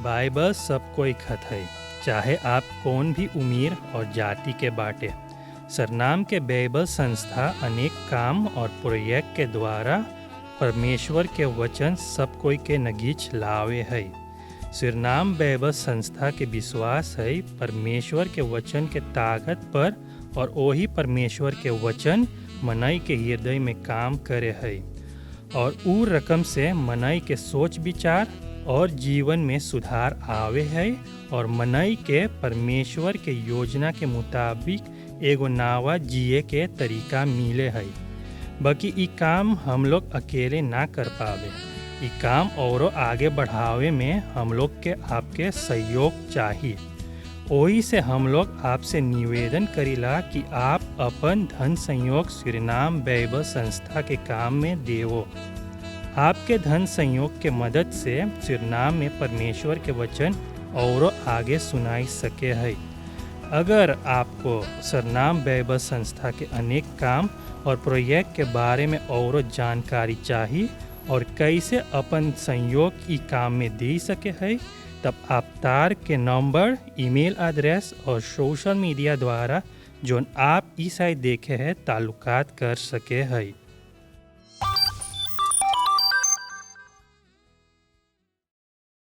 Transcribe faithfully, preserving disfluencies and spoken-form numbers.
बाइबल सब कोई खत है, चाहे आप कौन भी उमीर और जाति के बाटे। सरनाम के बाइबल संस्था अनेक काम और प्रोजेक्ट के द्वारा परमेश्वर के वचन सब कोई के नगीच लावे है। सिरनाम बाइबल संस्था के विश्वास है परमेश्वर के वचन के ताकत पर, और ओही परमेश्वर के वचन मनई के हृदय में काम करे है, और ऊ रकम से मनई के सोच विचार और जीवन में सुधार आवे है, और मनई के परमेश्वर के योजना के मुताबिक एगो नावा जिए के तरीका मिले है। बाकी ई काम हम लोग अकेले ना कर पावे। ई काम औरो आगे बढ़ावे में हम लोग के आपके सहयोग चाही। ओही से हम लोग आपसे निवेदन करीला कि आप अपन धन संयोग सुरिनाम बाइबल संस्था के काम में देवो। आपके धन संयोग के मदद से सुरिनाम में परमेश्वर के वचन औरो आगे सुनाई सके है। अगर आपको सरनाम बाइबल संस्था के अनेक काम और प्रोजेक्ट के बारे में औरो जानकारी चाही और कैसे अपन संयोग ई काम में दे सके है, तब आप तार के नंबर, ईमेल एड्रेस और सोशल मीडिया द्वारा जोन आप ई साइट देखे है, ताल्लुकात कर सके है।